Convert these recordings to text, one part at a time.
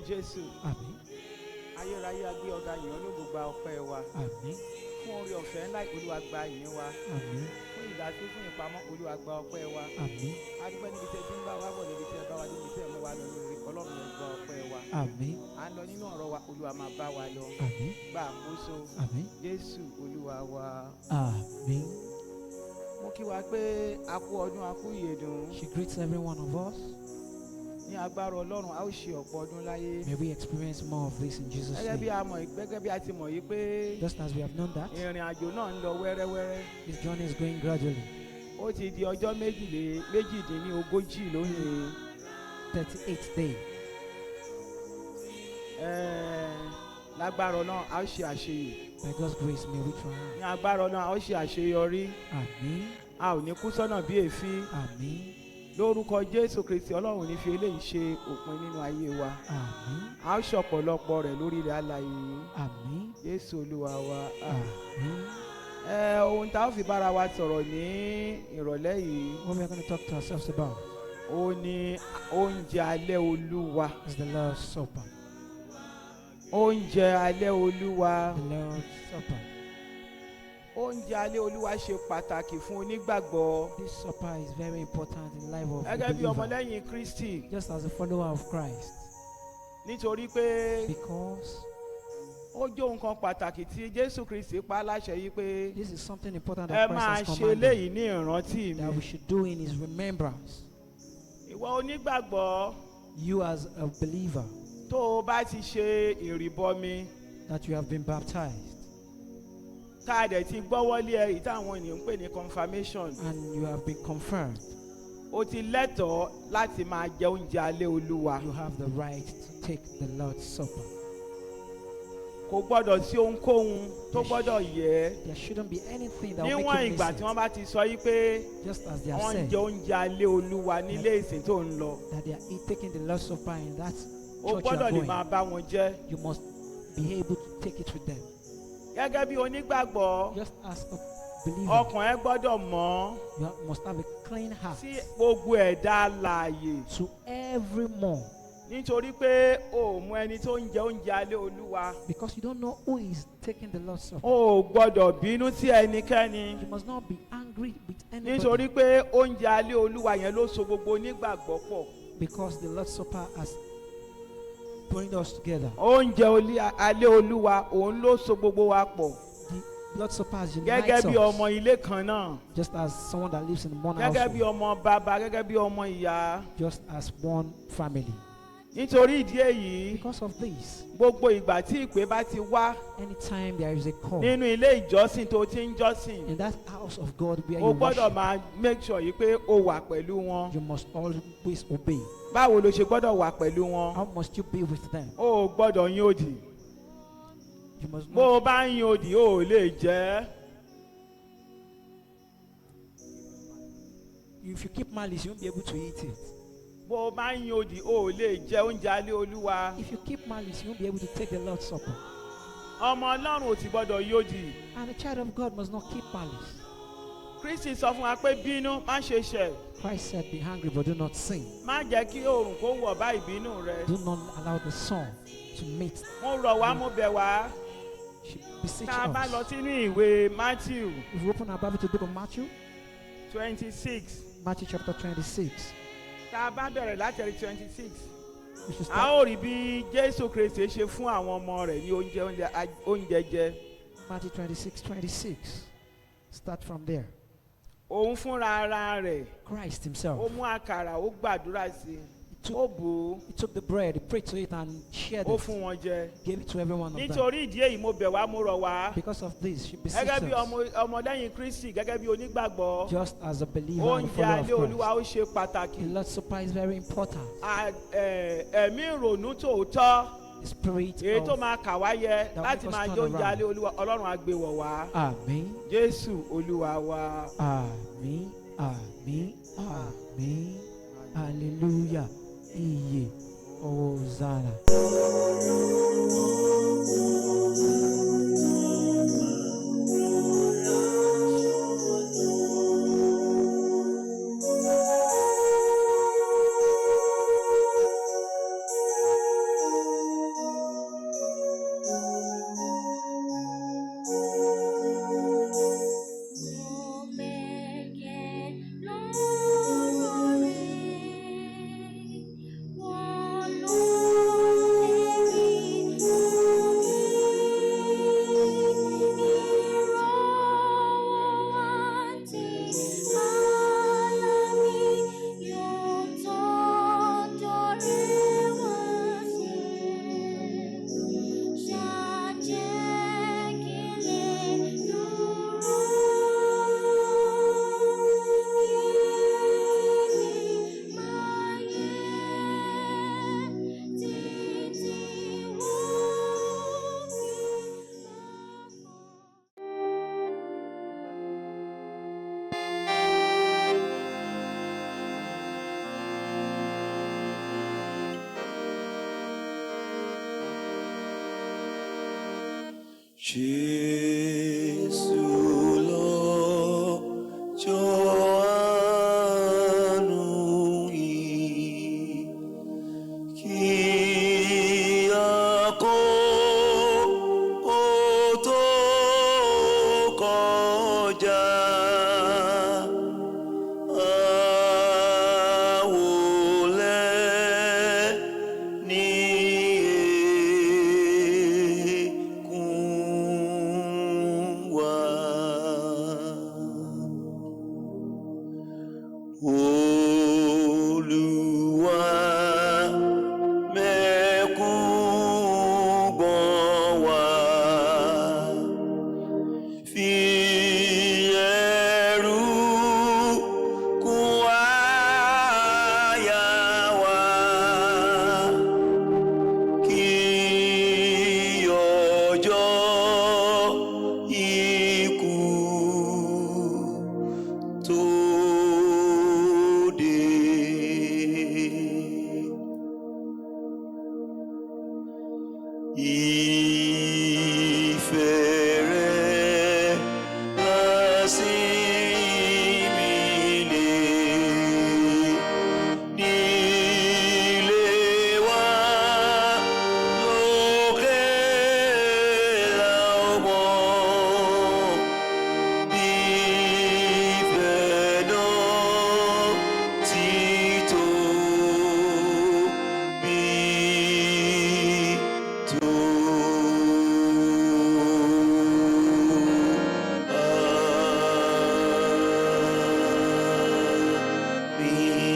Jésù. Àmín. Ayérayé, a gbé ọ̀gá yìí ológo, gba ọpẹ́ wa. Àmín. Fún oore ọ̀fẹ́ ńlá, Olúwa, gba ìyìn wa. Àmín. Fún ìdásí, fún ìpamọ́, Olúwa, gba ọpẹ́ wa. Àmín. A dúpẹ́ níbi tẹ́ ti ń bá wa bọ̀, níbi tẹ́ ẹ bá wa dé, níbi tẹ́ ẹ mú wa lọ lórí. Ọlọ́run, ẹ gba ọpẹ́ wa. Àmín. À ń lọ nínú ọ̀rọ̀ wa, Olúwa, máa bá wa lọ. Àmín. Gba àkóso. Àmín. Jésù Olúwa wa. Àmín. Mo kí wa pé a kú ọdún, a kú ìyèdùn. She greets every one of us. Ní agbára Ọlọ́run, a ó ṣe ọ̀pọ̀ ọdún láyé. May we experience more of this in Jesus' Gẹ́gẹ́ bí name. a mọ̀, gẹ́gẹ́ bí a ti mọ̀ yìí pé Just as we have known that ìrìn àjò náà ń lọ wẹ́rẹ́wẹ́rẹ́. this journey is going gradually. Ó ti di ọjọ́ 38 lónìí. 38th day. Lágbára Ọlọ́run, a ó ṣe àṣeyè. By God's grace, may we triumph. Ní agbára Ọlọ́run, a ó ṣe àṣeyọrí. Àmín. A ò ní kú sọ́nà bí èéfín. Àmín. Lórúkọ Jésù Kristi, Ọlọ́run ò ní fi eléyìí ṣe òpin nínú ayé wa. Àmín. A ó ṣọ̀pọ̀lọpọ̀ rẹ̀ lórí ilẹ̀ alààyè yìí. Àmín. Jésù Olúwa wa. Àmín. Ohun tá a ó fi bára wa sọ̀rọ̀ ní ìrọ̀lẹ́ yìí, What we are going to talk to ourselves about ó ní oúnjẹ alẹ́ Olúwa. is the Lord's Supper. Oúnjẹ alẹ́ Olúwa. The Lord's Supper. Oúnjẹ alẹ́ Olúwa ṣe pàtàkì fún onígbàgbọ́. This supper is very important in the life of the Gẹ́gẹ́ bí believer. ọmọlẹ́yìn Kristi. Just as a follower of Christ. Nítorí pé Because ó jẹ́ nǹkan pàtàkì tí Jésù Kristi pa á láṣẹ yìí pé this is something important ẹ that máa Christ has ṣe commanded eléyìí ní ìrántí mi. that we should do in his remembrance. Ìwọ onígbàgbọ́, You as a believer tó o bá ti ṣe ìrìbọmi, that you have been baptized tá a dẹ̀ ti gbọ́wọ́lé ẹ, èyí táwọn ènìyàn ń pè ní confirmation, and you have been confirmed, o ti lẹ́tọ̀ọ́ láti máa jẹ oúnjẹ alẹ́ Olúwa. you have the right to take the Lord's Supper. Kò gbọ́dọ̀ sí ohunkóhun tó gbọ́dọ̀ yẹ ẹ́. There shouldn't be anything that will Níwọ̀n make you ìgbà miss tí wọ́n it. bá ti sọ yí pé Just as they have wọ́n ń said jẹ oúnjẹ alẹ́ Olúwa nílé ìsìn tó ń lọ, that they are taking the Lord's Supper in that o church you gbọ́dọ̀ are lè going, máa bá wọn jẹ. you must be able to take it with them. Gẹ́gẹ́ bí onígbàgbọ́, Just as a believer, ọkàn ẹ gbọ́dọ̀ mọ́ you must have a clean heart sí gbogbo ẹ̀dá alààyè, to every more, nítorí pé o ò mọ ẹni tó ń jẹ oúnjẹ alẹ́ Olúwa. because you don't know who is taking the Lord's Supper. O ò gbọ́dọ̀ bínú sí ẹnikẹ́ni, You must not be angry with anybody, nítorí pé oúnjẹ alẹ́ Olúwa yẹn ló so gbogbo onígbàgbọ́ pọ̀. because the Lord's Supper has bring us together. Oúnjẹ alẹ́ Olúwa, òun ló so gbogbo wa pọ̀ The Lord's Supper has gẹ́gẹ́ unites bí us, ọmọ ilé kan náà, just as someone that lives in one gẹ́gẹ́ bí household, ọmọ bàbá, gẹ́gẹ́ bí ọmọ ìyá. just as one family. Nítorí ìdí èyí, Because of this, gbogbo ìgbà tí ìpè bá ti wá anytime there is a call nínú ilé ìjọsìn tó ti ń jọ́sìn, in that house of God where o you gbọ́dọ̀ worship, máa make sure yìí pé o wà pẹ̀lú wọn. you must always obey. Báwo ló ṣe gbọ́dọ̀ wà pẹ̀lú wọn? How must you be with them? O ò gbọ́dọ̀ yín òdì. You must Bó not. o bá ń yín òdì, o ò lè jẹ́. If you keep malice, you won't be able to eat it. Bó o bá ń yín òdì, o ò lè jẹ oúnjẹ alẹ́ Olúwa. If you keep malice, you won't be able to take the Lord's Supper. Ọmọ Ọlọ́run ò sì gbọ́dọ̀ yín òdì. And a child of God must not keep malice. Kristi sọ fún wa pé bínú, má ṣe ṣẹ̀. Christ said, "Be angry, but do not sin." Má jẹ́ kí oòrùn kó wọ̀ bá ìbínú rẹ. Do not allow the sun to meet. Mo rọ̀ wá, mo bẹ̀ wá. She beseech Tá a bá lọ us. sínú ìwé Matthew If we open our Bible to the book of Matthew, 26, Matthew chapter 26, tá a bá bẹ̀rẹ̀ láti ẹ̀rí 26, we should a start ó rí bí Jésù Kristi ṣe fún àwọn ọmọ rẹ̀ ní oúnjẹ jẹ. Matthew 26, 26. Start from there. Òun fúnra ara rẹ̀, Christ ó himself, mú àkàrà, ó gbàdúrà sí i, ó bù ú, he took the bread, he prayed to it and shared ó it, fún wọn jẹ. gave it to every one of them. Nítorí ìdí èyí, mo bẹ̀ wá, mo rọ̀ wá, Because of this, she beseeched gẹ́gẹ́ bí us, ọmọlẹ́yìn Kristi, gẹ́gẹ́ bí onígbàgbọ́, just as a believer and oúnjẹ follower alẹ́ of Olúwa Christ. ó ṣe pàtàkì. The Lord's Supper is very important. Ẹ̀mí ìrònú tòótọ́, The spirit èyí tó of máa kà wá yẹ that láti make us máa turn jẹ oúnjẹ around. alẹ́ Olúwa, Ọlọ́run á gbé wọ̀ wá. Àmín. Jésù Olúwa wa. Àmín. Àmín. Àmín. Hallelujah. Iye. Hosanna. Jésù lọ́jọ́ àánú yìí, kí àkókò tó kọjá. Àwòlẹ̀ ní ẹ̀kún wa. Olúwa mẹ́kún gbọ̀n wá, fi ẹ̀rù kún àyà wa, kí ọjọ́ ikú tó dé. Ìfẹ́ rẹ̀ lásìmí lè nílé wa lókè làwọn bí ìfẹ́ náà ti tóbi tó. Àmín.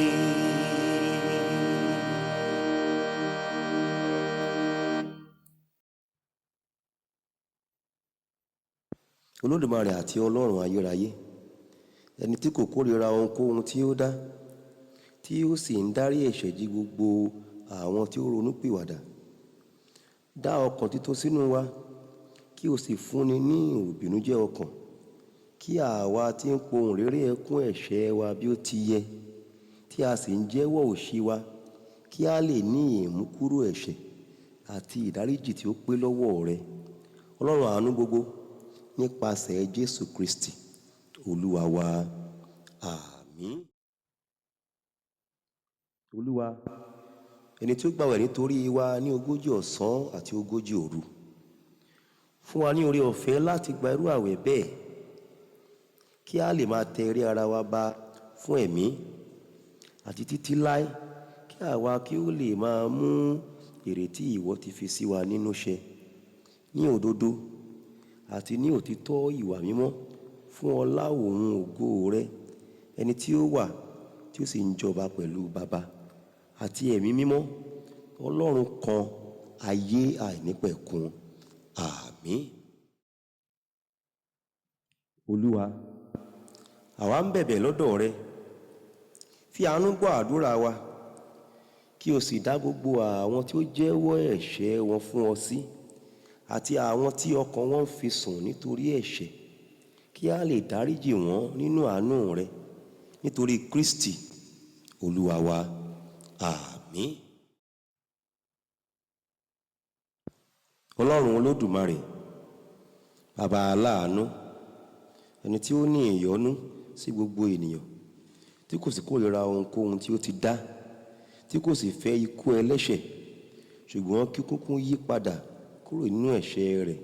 Olódùmarè àti Ọlọ́run ayérayé, ẹni tí kò kórìíra ohunkóhun tí ó dá, tí ó sì ń dárí ẹ̀ṣẹ̀ jì gbogbo àwọn tí ó ronúpìwàdà, dá ọkàn títún sínú wa, kí o sì fúnni ní ìbìnújẹ́ ọkàn, kí àwa tí ń pohùn réré ẹkún ẹ̀ṣẹ̀ wa bí ó ti yẹ, tí a sì ń jẹ́wọ́ òṣì wa, kí a lè ní ìmúkúrò ẹ̀ṣẹ̀ àti ìdáríjì tí ó pé lọ́wọ́ rẹ, Ọlọ́run àánú gbogbo, nípasẹ̀ Jésù Kristi Olúwa wa. Àmín. Olúwa, ẹni tí ó gbàwẹ̀ nítorí wa ní 40 ọ̀sán àti 40 òru, fún wa ní oore ọ̀fẹ́ láti gba irú àwẹ̀ bẹ́ẹ̀, kí a lè máa tẹ eré ara wa ba fún ẹ̀mí àti títí láé, kí àwa kí ó lè máa mú ìrètí ìwọ ti fi sí wa nínú ṣẹ ní òdodo àti ní òtítọ́ ìwà mímọ́, fún ọlá òun ògo rẹ, ẹni tí ó wà, tí ó sì ń jọba pẹ̀lú Baba àti Ẹ̀mí Mímọ́, Ọlọ́run kan, ayé àìnípẹ̀kun. Àmín. Olúwa, àwa ń bẹ̀bẹ̀ lọ́dọ̀ rẹ, fi àánú gbọ́ àdúrà wa, kí o sì dá gbogbo àwọn tí ó jẹ́wọ́ ẹ̀ṣẹ̀ wọn fún ọ sí, àti àwọn tí ọkàn wọn ń fi sùn nítorí ẹ̀ṣẹ̀, kí a lè dáríjì wọ́n nínú àánú rẹ, nítorí Kristi Olúwa wa. Àmín. Ọlọ́run Olódùmarè, Baba aláàánú, ẹni tí ó ní ìyọ́nú sí gbogbo ènìyàn, tí kò sì kórìíra ohunkóhun tí ó ti dá, tí kò sì fẹ́ ikú ẹlẹ́ṣẹ̀, ṣùgbọ́n kí kúkú yí padà kúrò nínú ẹ̀ṣẹ̀ rẹ̀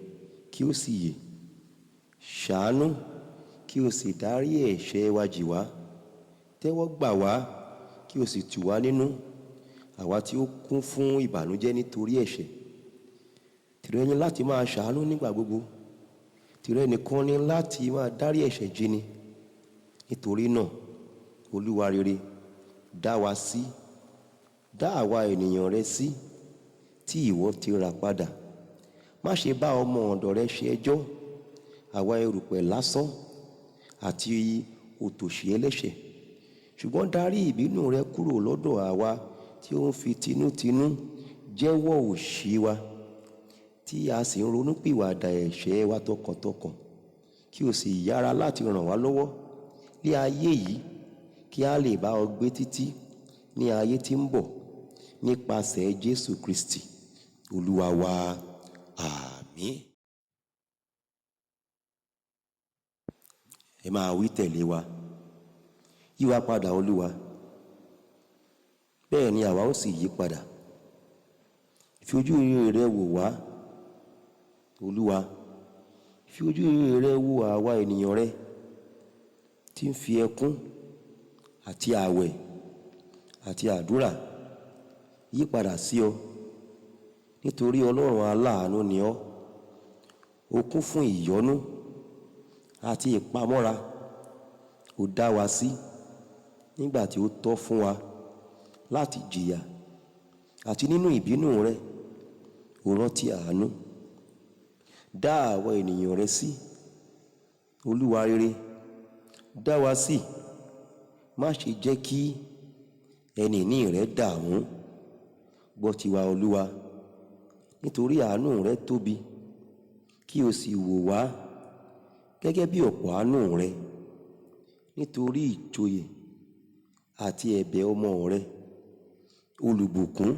kí ó sì yè, ṣàánú kí o sì dárí ẹ̀ṣẹ̀ wa jì wá, tẹ́wọ́ gbà wá kí o sì tù wá nínú, àwa tí ó kún fún ìbànújẹ́ nítorí ẹ̀ṣẹ̀. Tìrẹ ni láti máa ṣàánú nígbà gbogbo, tìrẹ nìkan ni láti máa dárí ẹ̀ṣẹ̀ jì ni. Nítorí náà, Olúwa rere, dá wa sí, dá àwa ènìyàn rẹ sí, tí ìwọ ti rà padà. Má ṣe bá ọmọ ọ̀dọ̀ rẹ ṣe ẹjọ́, àwa erùpẹ̀ lásán àti òtòṣì ẹlẹ́ṣẹ̀, ṣùgbọ́n darí ìbínú rẹ kúrò lọ́dọ̀ àwa tí ó ń fi tinútinú jẹ́wọ́ òṣì wa, tí a sì ń ronúpìwàdà ẹ̀ṣẹ̀ wa tọkàntọkàn, kí o sì yára láti ràn wá lọ́wọ́ ní ayé yìí, kí a lè bá ọ gbé títí ní ayé tí ń bọ̀, nípasẹ̀ Jésù Kristi Olúwa wa. Àmín. Ẹ máa wí tẹ̀lé wa. Yí wa padà, Olúwa, bẹ́ẹ̀ ni àwa ó sì yí padà. Fi ojú rere rẹ wò wá, Olúwa, fi ojú rere rẹ wò àwa ènìyàn rẹ tí ń fi ẹkún àti ààwẹ̀ àti àdúrà yí padà sí ọ, nítorí Ọlọ́run aláàánú ni ọ́. Ó kún fún ìyọ́nú àti ìpamọ́ra. Ó dá wa sí nígbà tí ó tọ́ fún wa láti jìyà, àti nínú ìbínú rẹ ó rántí àánú. Dá àwọn ènìyàn rẹ sí, Olúwa rere, dá wa sí. Má ṣe jẹ́ kí ẹni ìní rẹ dààmú. Gbọ́ tiwa, Olúwa, nítorí àánú rẹ tóbi, kí o sì wò wá gẹ́gẹ́ bí ọ̀pọ̀ àánú rẹ, nítorí ìjòyè àti ẹ̀bẹ̀ ọmọ rẹ olùbùkún,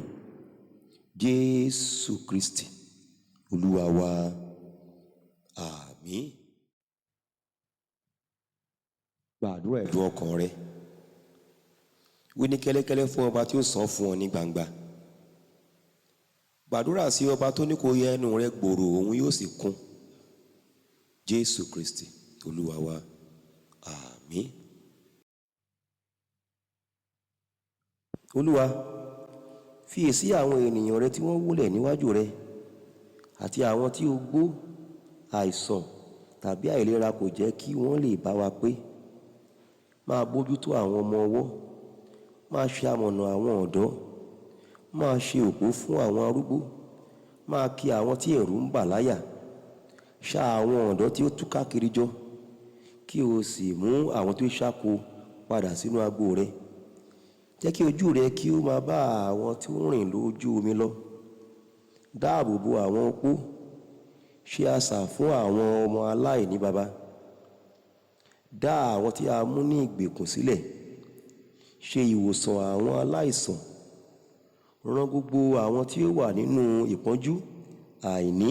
Jésù Kristi Olúwa wa. Àmín. Gbàdúrà ẹ̀dùn ọkàn rẹ. Wí ní kẹ́lẹ́kẹ́lẹ́ fún ọba tí ó sọ fún ọ ní gbangba. Gbàdúrà sí ọba tó ní kó yẹ ẹnu rẹ gbòòrò, òun yóò sì kún. Jésù Kristi Olúwa wa. Àmín. Olúwa, fiyèsí àwọn ènìyàn rẹ tí wọ́n wólẹ̀ níwájú rẹ, àti àwọn tí ogbó, àìsàn tàbí àìlera kò jẹ́ kí wọ́n lè bá wa pé. Máa bójútó àwọn ọmọ ọwọ́, máa ṣe amọ̀nà àwọn ọ̀dọ́, máa ṣe òpó fún àwọn arúgbó, máa kì àwọn tí ẹ̀rù ń bà láyà. Ṣà àwọn ọ̀dọ́ tí ó túká kiri jọ, kí o sì mú àwọn tí ó ṣáko padà sínú agbo rẹ. Jẹ́ kí ojú rẹ kí ó máa bá àwọn tí ó ń rìn lójú omi lọ. Dáàbò bo àwọn opó, ṣe asà fún àwọn ọmọ aláìní baba. Dá àwọn tí a mú ní ìgbèkùn sílẹ̀, ṣe ìwòsàn àwọn aláìsàn. Ràn gbogbo àwọn tí ó wà nínú ìpọ́njú, àìní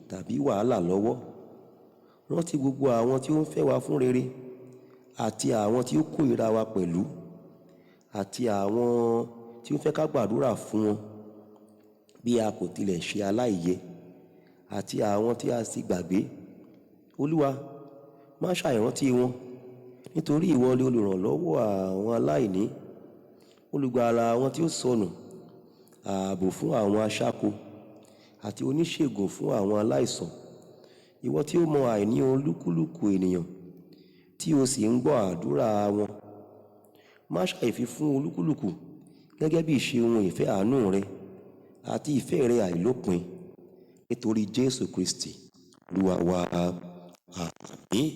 tàbí wàhálà lọ́wọ́. Rántí gbogbo àwọn tí ó ń fẹ́ wa fún rere àti àwọn tí ó kórìíra wa pẹ̀lú, àti àwọn tí ó fẹ́ ká gbàdúrà fún wọn bí a kò tilẹ̀ ṣe aláìyẹ, àti àwọn tí a sì gbàgbé. Olúwa, má ṣàìrántí wọn, nítorí ìwọ ni olùrànlọ́wọ́ àwọn aláìní, olùgbàlà àwọn tí ó sọnù, ààbò fún àwọn aṣáko àti oníṣègùn fún àwọn aláìsàn. Ìwọ tí ó mọ àìní olúkúlùkù ènìyàn, tí o sì ń gbọ́ àdúrà wọn, má ṣàìfi fún olúkúlùkù gẹ́gẹ́ bí ìṣe ohun ìfẹ́ àánú rẹ àti ìfẹ́ rẹ àìlópin, nítorí Jésù Kristi Olúwa wa. Àmín.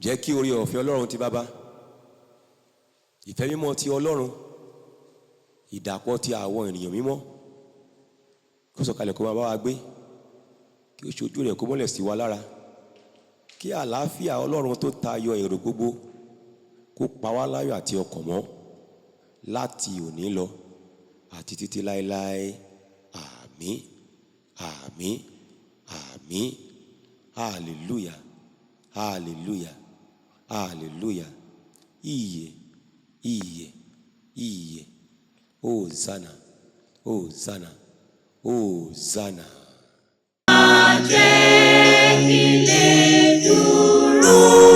Jẹ́ kí oore ọ̀fẹ́ Ọlọ́run ti Baba, ìfẹ́ mímọ́ ti Ọlọ́run, ìdàpọ̀ ti àwọn ènìyàn mímọ́, kó sọ̀kalẹ̀ kó máa bá wa gbé, kí ó ṣojú rẹ̀ kó mọ́lẹ̀ sí wa lára, kí àlàáfíà Ọlọ́run tó tayọ èrò gbogbo kó pa wá láyọ̀ àti ọkàn mọ́ láti òní lọ àti títí láéláé. Àmín, àmín, àmín. Hallelujah, hallelujah, hallelujah. Ìyè, ìyè, ìyè. Hosanna, Hosanna, Hosanna. Jẹ́ kí lè dúró.